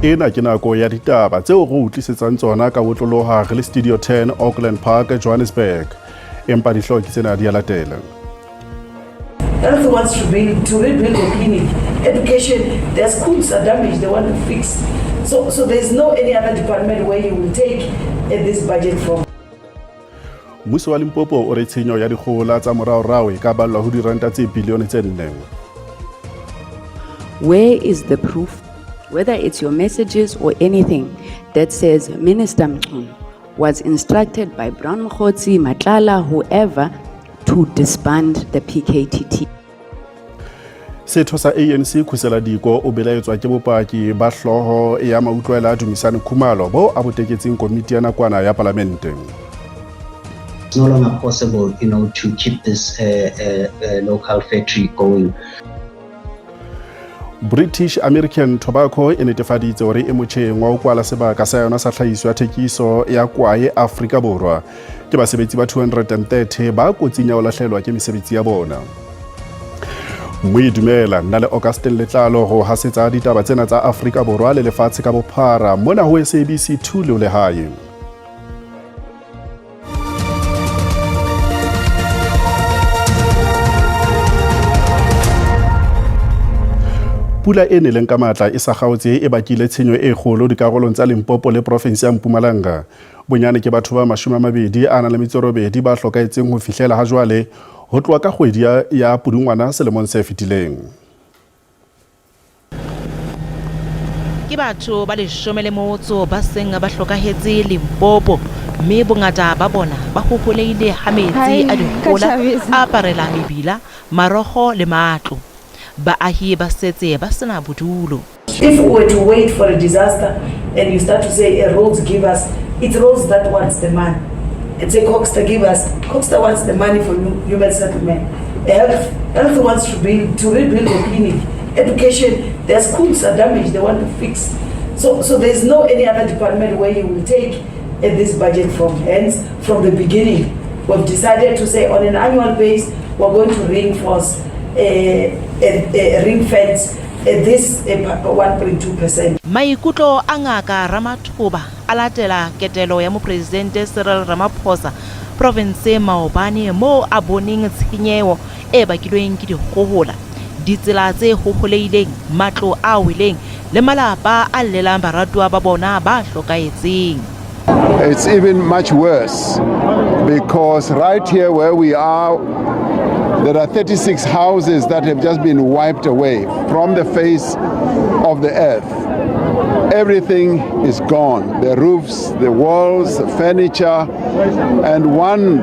Ena ke nako ya ditaba tseo re o tlisetsang tsona ka botloloha re le Studio 10 Auckland Park, Johannesburg. Empa dihlooho ke tsena di a latela. Health wants to build, to rebuild the clinic. Education, their schools are damaged, they want to fix. So there's no any other department where you will take this budget from. Mmuso wa Limpopo o re tshenyo ya dikgohola tsa moraorao e ka ballwa ho diranta tse bilione tse nne. Where is the proof, whether it's your messages or anything, that says Minister Mchunu was instructed by Brown Mogotsi, Matlala, whoever, to disband the PKTT? Setho sa ANC Khusela Diko o belaetswa ke bopaki ba hlooho ya mautlwela Dumisani Khumalo bo a bo teketseng komiti ya nakwana ya palamente. It's no longer possible to keep this local factory going. British American Tobacco e netefaditse hore e motjheng wa ho kwala sebaka sa yona sa tlhahiso ya thekiso ya kwae Afrika Borwa. Ke basebetsi ba 230 ba kotsing ya ho lahlehelwa ke mesebetsi ya bona. Moe dumela nna le Augustin Letlalo ho hasetsa ditaba tsena tsa Afrika Borwa le lefatshe ka bophara mona ho SABC 2 le ho lehae. Pula e neleng ka matla e sa kgaotse e bakile tshenyo e kgolo dikarolong tsa Limpopo le provinsi ya Mpumalanga. Bonyane ke batho ba 28 ba hlokahetseng ho fihlela ha jwale ho tloha ka kgwedi ya Pudungwana selemong se fetileng. Ke batho ba 18 ba seng ba hlokahetse Limpopo, mme bongata ba bona ba hoholehile ha metsi a dikgohola a aparela mebila, marogo le matlo. Baahi ba setse ba sena bodulo. If we were to wait for a disaster and you start to say a roads give us, it's roads that wants the money. It's a CoGHSTA give us, CoGHSTA wants the money for human settlement. Health wants to build, to rebuild the clinic. Education, their schools are damaged, they want to fix. So there's no any other department where you will take this budget from. Hence, from the beginning, we've decided to say on an annual base, we're going to reinforce a ring fence this 1.2%. Maikutlo a Ngaka Ramathuba a latela ketelo ya mopresidente Cyril Ramaphosa province maobane moo a boneng tshenyeho e bakilweng ke dikgohola, ditsela tse hoholehileng, matlo a weleng le malapa a llelang baratuwa ba bona ba hlokahetseng. It's even much worse because right here where we are, there are 36 houses that have just been wiped away from the face of the earth. Everything is gone. The roofs, the walls, the furniture, and one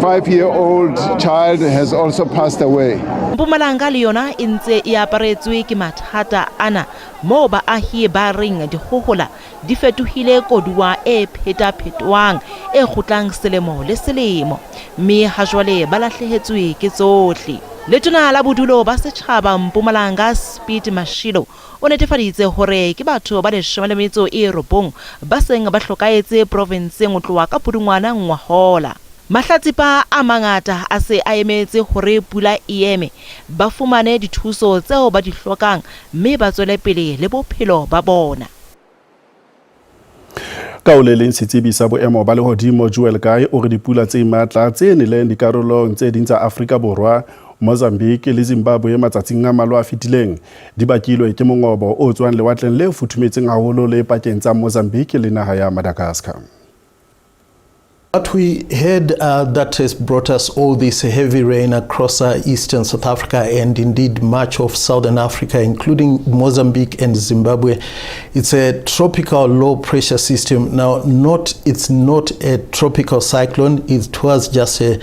5-year-old child has also passed away. Mpumalanga le yona e ntse e aparetswe ke mathata ana moo baahi ba reng dikgohola di fetohile koduwa e phetaphetwang e kgutlang selemo le selemo, mme ha jwale ba lahlehetswe ke tsohle. Letona la bodulo ba setjhaba Mpumalanga Speed Mashilo o netefaditse hore ke batho ba 19 ba seng ba hlokahetse provinseng ho tloha ka Pudungwana ngwahola. Mahlatsipa a mangata a se a emetse hore pula e eme, ba fumane dithuso tseo ba di hlokang mme ba tswele pele le bophelo ba bona. Ka ho le leng setsebi sa boemo ba lehodimo Joel Guy o re dipula tse matla tse neleng dikarolong tse ding tsa Afrika Borwa, Mozambique le Zimbabwe matsatsing a mmalwa a fetileng di bakilwe ke mongobo o tswang lewatleng le futhumetseng haholo le pakeng tsa Mozambique le naha ya Madagascar. What we had that has brought us all this heavy rain across eastern South Africa and indeed much of southern Africa, including Mozambique and Zimbabwe, it's a tropical low pressure system. Now, it's not a tropical cyclone, it was just a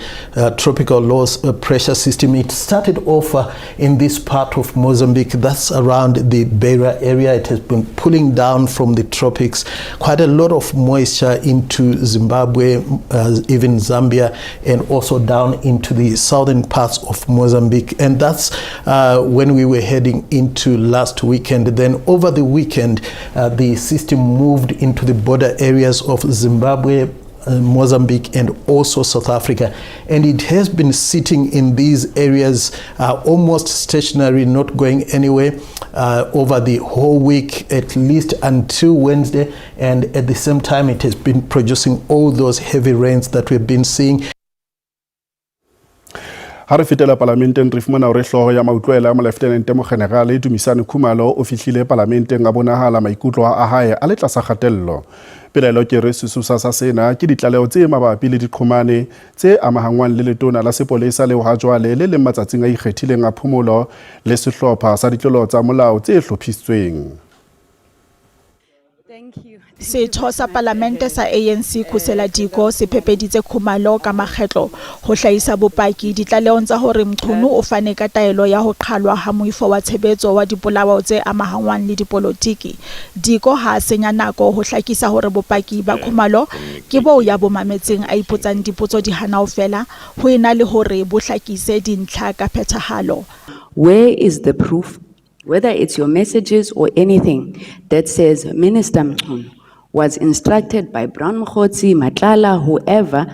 tropical low pressure system. It started off in this part of Mozambique, that's around the Beira area. It has been pulling down from the tropics quite a lot of moisture into Zimbabwe, even Zambia, and also down into the southern parts of Mozambique. And that's when we were heading into last weekend. Then over the weekend, the system moved into the border areas of Zimbabwe, Mozambique and also South Africa. And it has been sitting in these areas almost stationary, not going anywhere over the whole week, at least until Wednesday. And at the same time, it has been producing all those heavy rains that we've been seeing. Ha re fetela palamenteng, re fumana hore hlooho ya mautlwela moleftenente mogenerale Dumisani Khumalo o fihlile palamenteng a bonahala maikutlo a hae a le tlasa kgatello. Pelaelo ke re sesosa sa sena ke ditlaleho tse mabapi le diqhomane tse amahangwang le letona la sepolesa leo ha jwale le leng matsatsing a ikgethileng a phomolo le sehlopha sa ditlolo tsa molao tse hlophisitsweng. Setho sa palamente sa ANC Khusela Diko se phepeditse Khumalo ka makgetlo ho hlahisa bopaki ditlalehong tsa hore Mchunu o fane ka taelo ya ho qhalwa ha moifo wa tshebetso wa dipolao tse amahangwang le dipolotiki. Diko ha a senya nako ho hlakisa hore bopaki ba Khumalo ke boo ya bo mametseng a ipotsang dipotso di hana ho fela ho ena le hore bo hlakise dintlha ka phethahalo. Where is the proof, whether it's your messages or anything, that says Minister Mchunu was instructed by Brown Mogotsi, Matlala, whoever,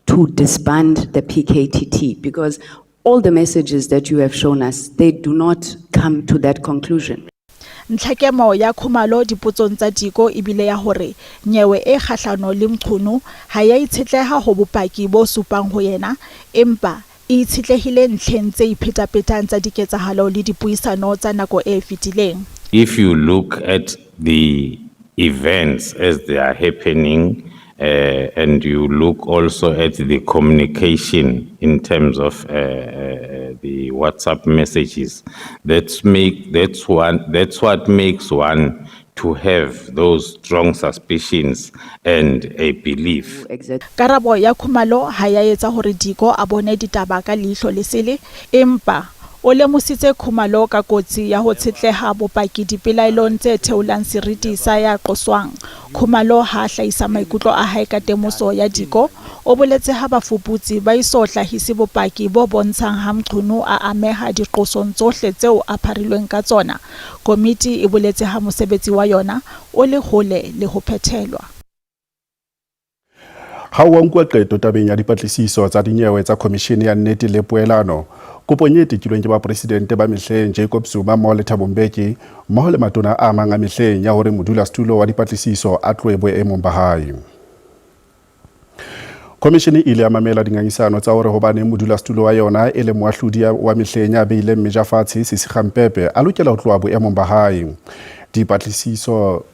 to disband the PKTT? Because all the messages that you have shown us, they do not come to that conclusion. Ntlhakemo ya Khumalo dipotsong tsa Diko ebile ya hore nyewe e kgahlano le Mchunu ha ya itshetleha ho bopaki bo supang ho yena, empa e itshetlehile ntlheng tse iphetaphetang tsa diketsahalo le dipuisano tsa nako e fetileng. If you look at the events as they are happening, and you look also at the communication in terms of the WhatsApp messages, that's what makes one to have those strong suspicions and a belief. Exactly. Karabo ya Khumalo ha ya etsa hore Diko a bone ditaba ka leihlo lesele, empa o lemositse Khumalo ka kotsi ya ho tshetleha bopaki dipelaelong tse theolang seriti sa ya qoswang. Khumalo ha a hlahisa maikutlo a hae ka temoso ya Diko, o boletse ha bafuputsi ba eso hlahise bopaki bo bontshang ha Mchunu a ameha diqosong tsohle tseo a pharilweng ka tsona. Komiti e boletse ha mosebetsi wa yona o le hole le ho phethelwa. Ha o nkuwa qeto tabeng ya dipatlisiso tsa dinyewe tsa Khomishene ya Nnete le Poelano, kopong e tekilweng ke bapresidente ba mehleng Jacob Zuma mmoho le Thabo Mbeki mmoho le matona a mang a mehleng ya hore modulasetulo wa dipatlisiso a tlohe boemong ba hae. Khomishene e ile ya mamela dingangisano tsa hore hobaneng modulasetulo wa yona e le moahlodi wa mehleng ya beileng meja fatshe Sisi Khampepe a lokela ho tloha boemong ba hae. Dipatlisiso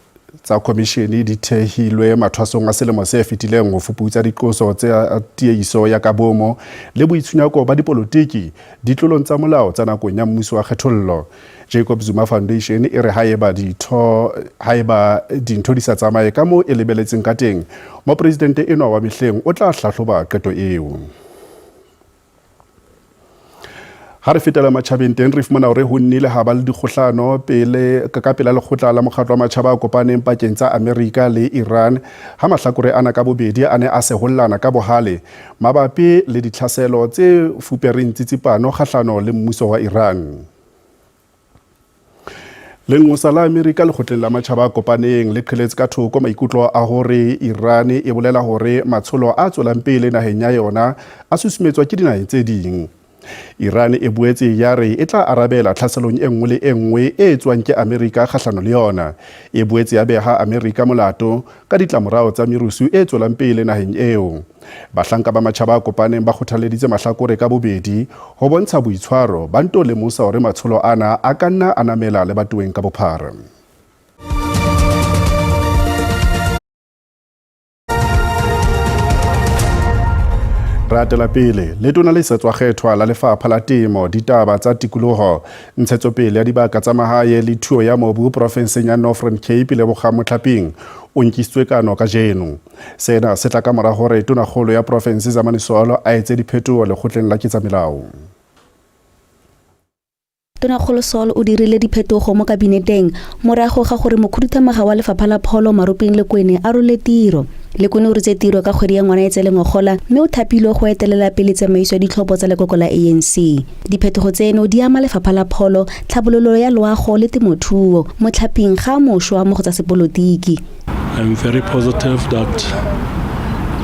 tsa khomishene di thehilwe mathwasong a selemo se fetileng ho fuputsa diqoso tsa tiehiso ya kabomo le boitshunyako ba dipolotiki ditlolong tsa molao tsa nakong ya mmuso wa kgethollo. Jacob Zuma Foundation e re haeba dintho di sa tsamaye ka moo e lebeletseng ka teng, mopresidente enwa wa mehleng o tla hlahloba qeto eo. Ha re fetela matjhabeng teng, re fumana hore ho nnile ha ba le dikgohlano pele ka pela lekgotla la mokgatlo wa matjhaba a kopaneng pakeng tsa Amerika le Iran, ha mahlakore ana ka bobedi a ne a sehollana ka bohale mabapi le ditlhaselo tse fupereng tsitsipano kgahlano le mmuso wa Iran. Lenqosa la Amerika lekgotleng la matjhaba a kopaneng le qheletse ka thoko maikutlo a hore Iran e bolela hore matsholo a tswelang pele naheng ya yona a susumetswa ke dinaheng tse ding. Iran e boetse ya re e tla arabela tlhaselong e nngwe le e nngwe e tswang ke Amerika kgahlano le yona. E boetse ya beha Amerika molato ka ditlamorao tsa merusu e tswelang pele naheng eo. Bahlanka ba matjhaba a kopaneng ba kgothaleditse mahlakore ka bobedi ho bontsha boitshwaro ba nto lemosa hore matsholo ana a ka nna a namela lebatoweng ka bophara. Re atela pele, letona le sa tswa kgethwa la Lefapha la Temo, Ditaba tsa Tikoloho, Ntshetsopele ya Dibaka tsa Mahae le Thuo ya Mobu profenseng ya Northern Cape Lebogang Motlhaping o nkisitswe kano kajeno. Sena se tla ka mora hore tonakgolo ya profense Zamani Saul a etse diphetoho lekgotleng la ketsamelao. Tonakgolo Saul o dirile diphetogo mo kabineteng morago ga gore mokhuduthamaga wa lefapha la pholo Maropeng Lekwene a role tiro. Lekwene o rotse tiro ka kgwedi ya Ngwanaitseele ngogola mme o thapilwe go etelela pele tsamaiso ya ditlhopho tsa lekoko la ANC. Diphetogo tseno di ama lefapha la pholo, tlhabololo ya loago le temothuo. Motlhaping ga a mošwa mo go tsa sepolotiki. I'm very positive that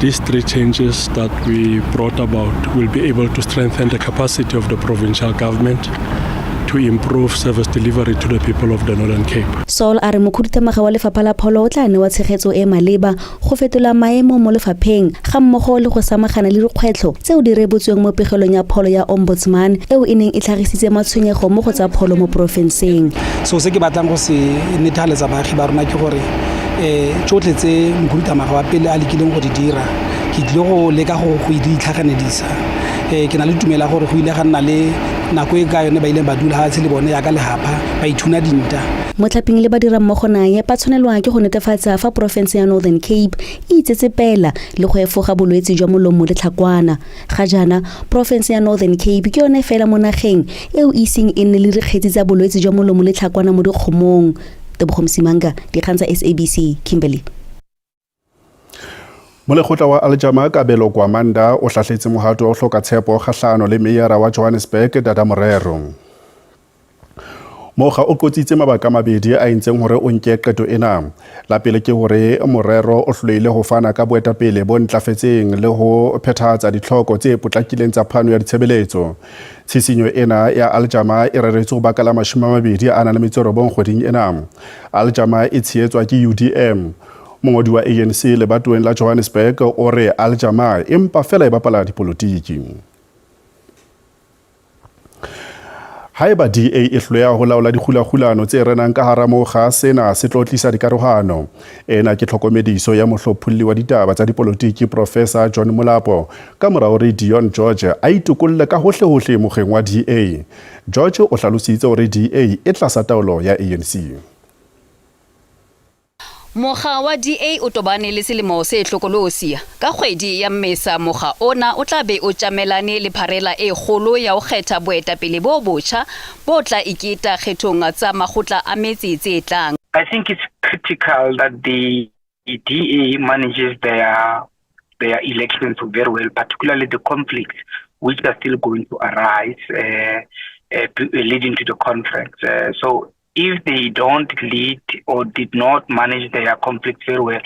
These three changes that we brought about will be able to strengthen the capacity of the provincial government to improve service delivery to the people of the Northern Cape. Saul a re mokhuduthamaga wa lefapha la pholo o tla newa tshegetso e maleba go fetola maemo mo lefapheng ga mmogo le go samagana le dikgwetlho tseo di rebotsweng mo pegelong ya pholo ya ombudsman eo e neng e tlhagisitse matshwenyego mo go tsa pholo mo porofenseng. So se ke batlang go se netefaletsa baagi ba rona ke gore tsotlhe tse mokhuduthamaga wa pele a lekileng go di dira, ke tlile go leka go di itlhaganedisa. Ke na le tumelo ya gore go ile ga nna le nako e ka yone ba ileng ba dula fatshe le bone yaka lehapha ba ithuna dinta. Motlhaping le badirammogo naye ba tshwanelwa ke go netefatsa fa porofense ya Northern Cape e itsetsepela le go efoga bolwetse jwa molomo le tlhakwana. Ga jaana porofense ya Northern Cape ke yone fela mo nageng eo e iseng e nne le dikgetsi tsa bolwetse jwa molomo le tlhakwana mo dikgomong. Tebogo Msimanga, dikgang tsa SABC, Kimberley. Molekgotla wa Aljama Kabelo Gwamanda o hlahletse mohato wa ho hloka tshepo kgahlano le meyara wa Johannesburg Dada Morero. Mokga o qotsitse mabaka a mabedi a entseng hore o nke qeto ena. La pele ke hore Morero o hlolehile ho fana ka boetapele bo ntlafetseng le ho phethahatsa ditlhoko tse potlakileng tsa phano ya ditshebeletso. Tshisinyo ena ya Aljama e reretswe ho baka la 29 kgweding ena. Aljama e tshehetswa ke UDM. Mongodi wa ANC lebatoweng la Johannesburg o re Aljama empa fela e bapala dipolotiki. Haeba DA e hloleha ho laola dikgulakgulano tse renang ka hara mokga, sena se tlo tlisa dikarohano. Ena ke tlhokomediso ya mohlopholli wa ditaba tsa dipolotiki Professor John Molapo ka mora hore Dion George a itokolle ka hohlehohle mokgeng wa DA. George o hlalositse hore DA e tlasa taolo ya ANC. Mokga wa DA o tobane le selemo se hlokolosi. Ka kgwedi ya Mmesa mokga ona o tla be o tjamelane le pharela e kgolo ya ho kgetha boetapele bo botjha bo tla iketa kgethong tsa makgotla a metse tse tlang. I think it's critical that the DA manages their elections very well, particularly the conflicts which are still going to arise leading to the conference. So if they don't lead or did not manage their conflict very well,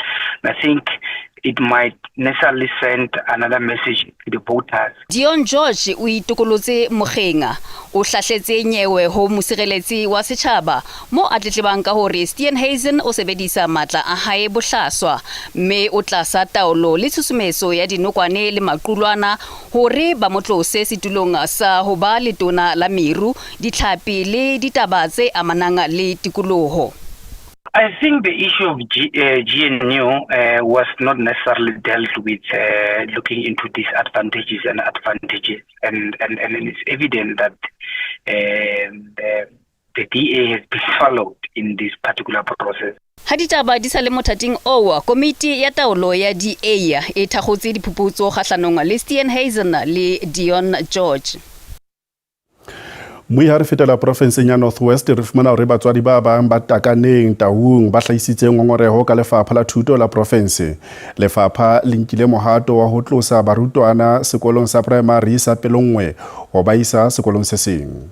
I think it might necessarily send another message to the voters. Dion George o itokolotse mokgeng, o hlahletse nyewe ho mosireletsi wa setjhaba mo a tletlebang ka hore Steenhuisen o sebedisa matla a hae bohlaswa mme o tlasa taolo le tshusumetso ya dinokwane le maqulwana hore ba mo tlose setulong sa ho ba letona la meru, ditlhapi le ditaba tse amanang le tikoloho. I think the issue of GNU was not necessarily dealt with looking into disadvantages and advantages, and it's evident that the DA has been followed in this particular process. Ha ditaba di sa le mothating oo, komiti ya taolo ya DA e thakgotse diphuputso kgahlanong le Steenhuisen le Dion George. Mmui ha re fetela porofenseng ya North West, re fumana hore batswadi ba bang ba takaneng Taung ba hlahisitse ngongoreho ka lefapha la thuto la porofense. Lefapha le nkile mohato wa ho tlosa barutwana sekolong sa primary sa Pelongwe ho ba isa sekolong se seng.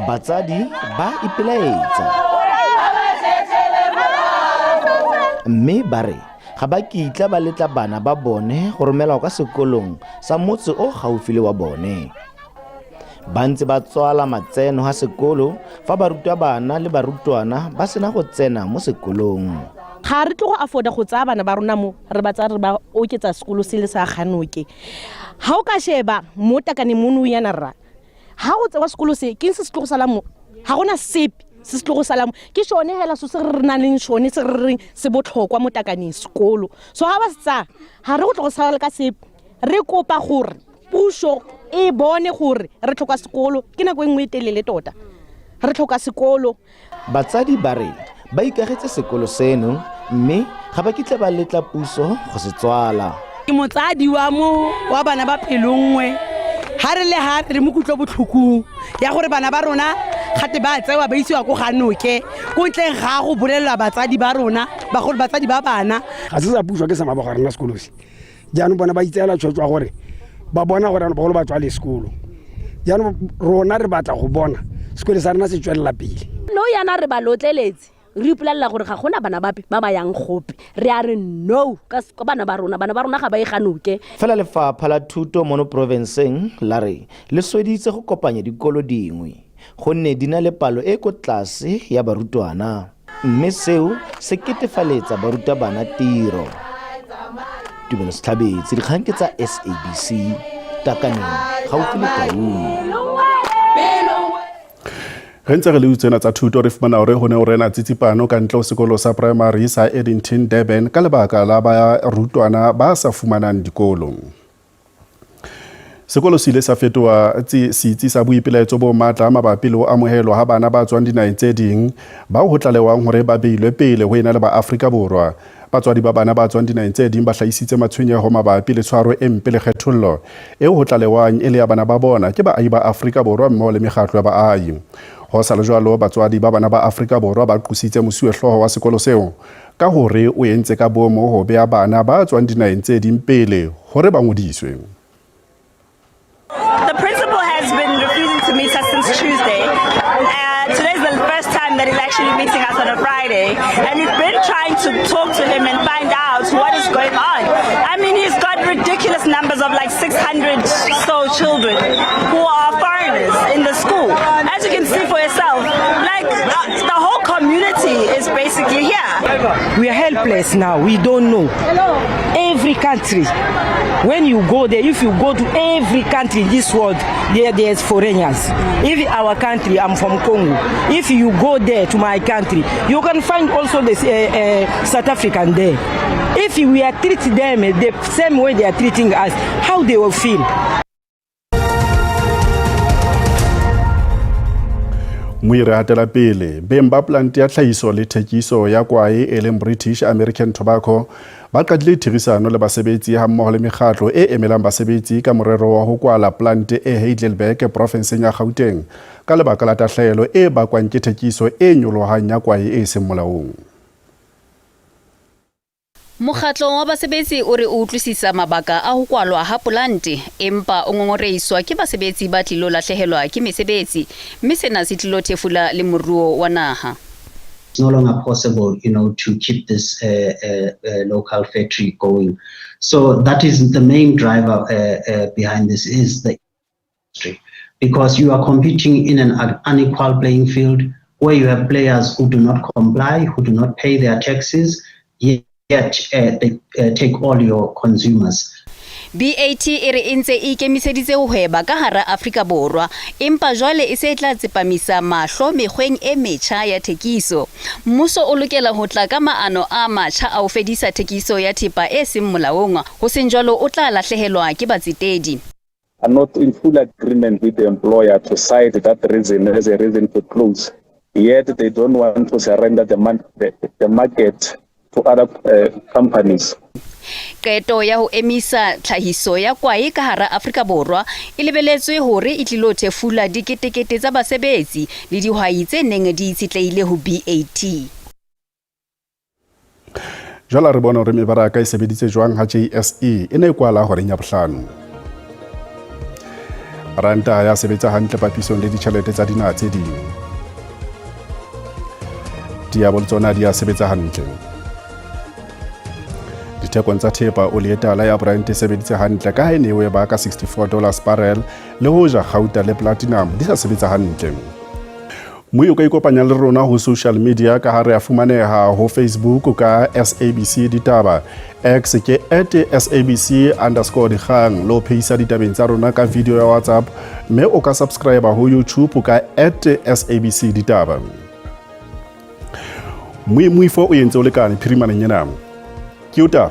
Batsadi ba ipelaetsa mme ba re ga ba kitla ba letla bana ba bone go romelwa kwa sekolong sa motse o gaufi le wa bone. Ba ntse ba tswala matseno ga sekolo fa barutabana le barutwana ba sena go tsena mo sekolong. Ga re tle go afforda go tsaya bana ba rona mo re ba tsaya re ba oketsa sekolo se le sa Ganoke. Ha o ka sheba mo takaneng mono yana rra, ha o tsewa sekolo se ke se se tlo go sala mo, ga gona sepe se se tlo go sala mo. Ke sone hela so se re nang le sone se re reng se botlhokwa mo takaneng sekolo. So ha ba se tsaya ga re go tlo go sala ka sepe. Re kopa gore puso e bone gore re tlhoka sekolo, ke nako e nngwe e telele tota re tlhoka sekolo. Batsadi ba re ba ikagetse sekolo seno mme ga ba kitla ba letla puso go se tswala. Ke motsadi wa mo wa bana ba Pelongwe, ha re le ha re mo kutlo botlhokong ya gore bana ba rona gate ba tsewa ba isiwa ko Ganoke ko ntleng ga go bolelelwa batsadi ba rona bagolo batsadi ba bana. Ga se sa puso ke sa mabogo a rena sekolo se. Jaanong bona ba itseela tshwetso ya gore ba bona gore bagolo ba tswale sekolo. Jaanong rona re batla go bona Sekole sa rena se tswelela pele. No yana re ba lotleletse re ipolelela gore ga gona bana bape ba ba yang gope, re a re no ka bana ba rona, bana ba rona ga ba e ganoke. Fela lefapha la thuto mono porofenseng la re le sweditse go kopanya dikolo dingwe gonne di na le palo e ko tlase ya barutwana, mme seo se ketefaletsa barutabana tiro. Tumelo Setlhabetse, dikgang ke tsa SABC, Takaneng, gaufi le Taung. Re ntse re le utsena tsa thuto, re fumana hore ho ne ho rena tsitsipano ka ntle ho sekolo sa primary sa Addington, Durban, ka lebaka la barutwana ba sa fumanang dikolo. Sekolo se ile sa fetoha setsi sa boipelaetso bo matla mabapi le ho amohelwa ha bana ba tswang dinaheng tse ding bao ho tlalehwang hore ba beilwe pele ho ena le ba Afrika Borwa. Batswadi ba bana ba tswang dinaheng tse ding ba hlahisitse matshwenyeho mabapi le tshwaro e mpe le kgethollo eo ho tlalehwang e le ya bana ba bona ke baahi ba Afrika Borwa mmoho le mekgatlo ya baahi. Ho sa le jwalo, batswadi ba bana ba Afrika Borwa ba qositse mosuwehlooho wa sekolo seo ka hore o entse ka boomo ho bea bana ba tswang dinaheng tse ding pele hore ba ngodiswe. The principal has been refusing to meet us since Tuesday. Today is the first time that he's actually meeting us on a Friday. And we've been trying to talk to him and find out what is going on. I mean, he's got ridiculous numbers of like 600 so children who are foreigners in the school. As you can see for yourself, like the whole community is basically here. We are helpless now. We don't know. Every country, when you go there, if you go to every country in this world, there's foreigners. Even our country, I'm from Congo. If you go there to my country, you can find also the South African there. If we are treating them the same way they are treating us, how they will feel? Moire hatela pele, beng ba polante ya tlhahiso le thekiso ya kwae e leng British American Tobacco ba qadile therisano le basebetsi hammoho le mekgatlo e emelang basebetsi ka morero wa ho kwala polante e Heidelberg profenseng ya Gauteng ka lebaka la tahlehelo e bakwang ke thekiso e nyolohang ya kwae e seng molaong. Mokgatlo wa basebetsi o re o utlwisisa mabaka a ho kwalwa ha polante, empa o ngongorehiswa ke basebetsi ba tlilo lahlehelwa ke mesebetsi, mme sena se tlilo thefula le moruo wa naha. It's no longer possible, to keep this local factory going. So that is the main driver behind this, is the industry, because you are competing in an unequal playing field where you have players who do not comply, who do not pay their taxes, yet they take all your consumers. BAT e re e ntse e ikemiseditse ho hweba ka hara Afrika Borwa, empa jwale e se e tla tsepamisa mahlo mekgweng e metjha ya thekiso. Mmuso o lokela ho tla ka maano a matjha a ho fedisa thekiso ya thepa e seng molaong, ho seng jwalo o tla lahlehelwa ke batsetedi. Are not in full agreement with the employer to cite that reason as a reason to close. Yet they don't want to surrender the market to other companies. Qeto ya ho emisa tlhahiso ya kwae ka hara Afrika Borwa e lebeletswe hore e tlilo thefula diketekete tsa basebetsi le dihwai tse neng di itshetlehile ho BAT. Jwale re bona hore mebaraka e sebeditse jwang ha JSE e ne e kwala horeng ya bohlano. Ranta ya sebetsa hantle papisong le ditjhelete tsa dinaha tse ding. Diabo le tsona di a sebetsa hantle. Dithekong tsa thepa, oli e tala ya Brent e sebeditse hantle ka ha e ne e ba ka $64 barrel, le hoja kgauta le platinum di sa sebetsa hantle. Mme o ka ikopanya le rona ho social media ka ha re a fumaneha ho Facebook ka SABC Ditaba, X ke @SABC_dikgang, le ho phehisa ditabeng tsa rona ka video ya WhatsApp, mme o ka subscribe ho YouTube ka @SABC Ditaba. Moifo o entse o lekane phirimaneng ena. Ke o taba.